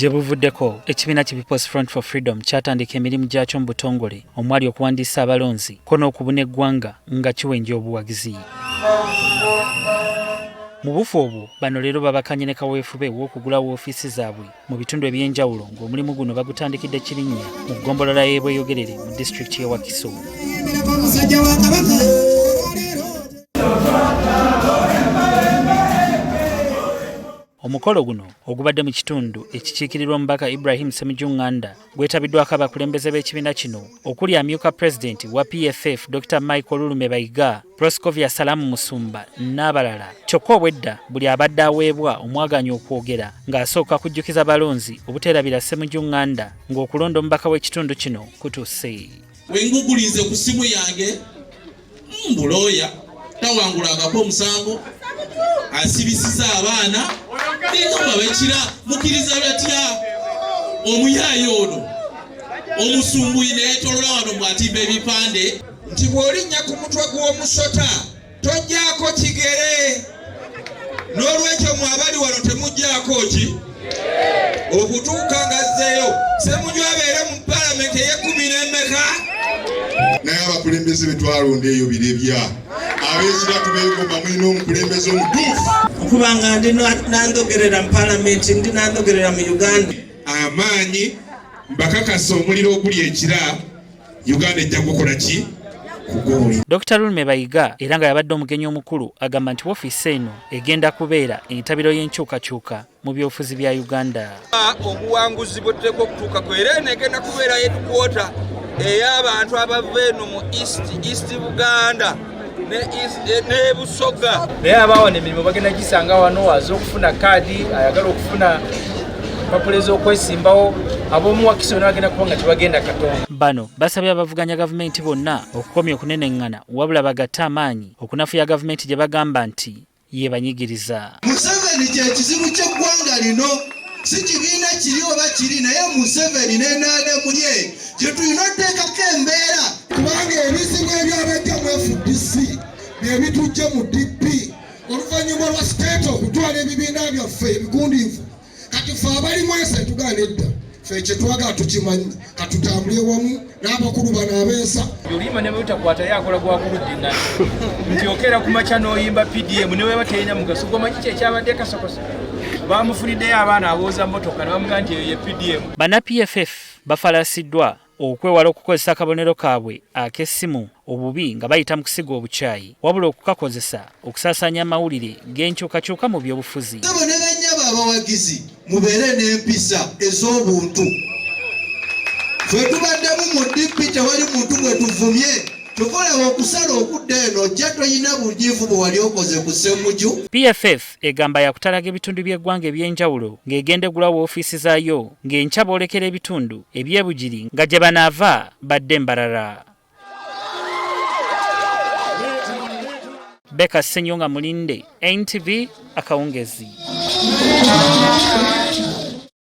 Gye buvuddeko, ekibiina ki People's Front for Freedom kyatandika emirimu gyakyo mu butongole omwali okuwandiisa abalonzi ko n'okubuna eggwanga nga kiwenja obuwagizi. Mu bufu obwo, bano leero babakanye ne kaweefube w'okugula woofiisi zaabwe mu bitundu eby'enjawulo ng'omulimu guno bagutandikidde Kirinnya mu ggombolola y'e Bweyogerere mu disitulikiti y'e Wakiso. Omukolo guno ogubadde mu kitundu ekikiikirirwa omubaka Ibrahim Ssemujju Nganda gwetabiddwako abakulembeze b'ekibiina kino okuli amyuka pulezidenti wa PFF Dr. Michael Lulume Bayiga, Proscovia Salamu Musumba n'abalala. Kyokka obwedda buli abadde aweebwa omwagaanya okwogera ng'asooka kujjukiza balonzi obuteerabira Ssemujju Nganda ng'okulonda omubaka w'ekitundu kino kutuuse. Wengugulize ku ssimu yange mbulooya tawangulangako omusango asibisiza abaana nengamba bekira mukiriza batya omuyaaye ono omusumbuyi neyetolola wano mwatimba ebipande nti bw'olinnya ku mutwe gw'omusota tojjaako kigere n'olwekyo mwe abali wano temujjaako ki okutuuka nga azzeeyo Ssemuju abeere mu palamenti ey'ekkumi n'emeka. Naye abakulembeze betwalonda eyo birebya ab'ekira tubeegomba mulina omukulembeze omutuufu. Okuba nga ndi nandogerera mu palamenti, ndi nandogerera mu Uganda. Amaanyi mbakakasa omuliro oguli ekira Uganda ejja kukola ki? Dr. Lulume Bayiga era nga yabadde omugenyi omukulu agamba nti woofiisi eno egenda kubeera entabiro y'enkyukakyuka mu byobufuzi bya Uganda. Obuwanguzi bwe tuteekwa okutuukako era eno egenda kubeera headquarter ey'abantu abava eno mu East Buganda ne Busoga. Naye abawana emirimu bagenda gisanga wano, aze okufuna kaadi, ayagala okufuna empapula ez'okwesimbawo, ab'omuwakiso bona bagenda kuba nga tebagenda Katonda. Bano basabye abavuganya gavumenti bonna okukomya okuneneŋŋana wabula bagatte amaanyi okunafuya gavumenti gye bagamba nti yebanyigiriza. Museveni kye kizibu ky'eggwanga lino, si kibiina kiri oba kiri, naye Museveni n'enaademu ye gye tulina oteekako embeera. Kubanga ebizibu ebyabajja mu FDC bye bitujje mu DP oluvannyuma lwa state okutwala ebibiina byaffe ebigundiivu. Kati ffe abalimu ensi tugaana edda, ffe kyetwagala tukimanyi, katutambule wamu n'abakulu bano abensa. Oluyimba ne bwetakwata yakola gwa kuluddingana nti okeera ku makya n'oyimba PDM ne weba terina mugaso gwomanyi ki ekyabadde kasokoso bamufuniddeyo abaana abooza mmotoka ne bamugamba nti eyo ye PDM. Banna PFF bafalasiddwa okwewala okukozesa akabonero kaabwe ak'essimu obubi nga bayita mu kusiga obukyayi wabula okukakozesa okusaasaanya amawulire g'enkyukakyuka mu byobufuzi. Ssebo ne bannyabo abawagizi mubeere n'empisa ez'obuntu. Ffe tubaddemu mu DP tewali muntu gwe tuvumye. Kyova olaba okusala okudda eno ojja toyina bunyiivu bwe wali okoze ku Ssemuju. PFF egamba yakutalaga ebitundu by'eggwanga eby'enjawulo ng'egenda eggulawo woofiisi zaayo ng'enkya boolekera ebitundu eby'e Bugiri nga gye banaava badde Mbarara. Baker Ssenyonga Mulinde, NTV, akawungezi.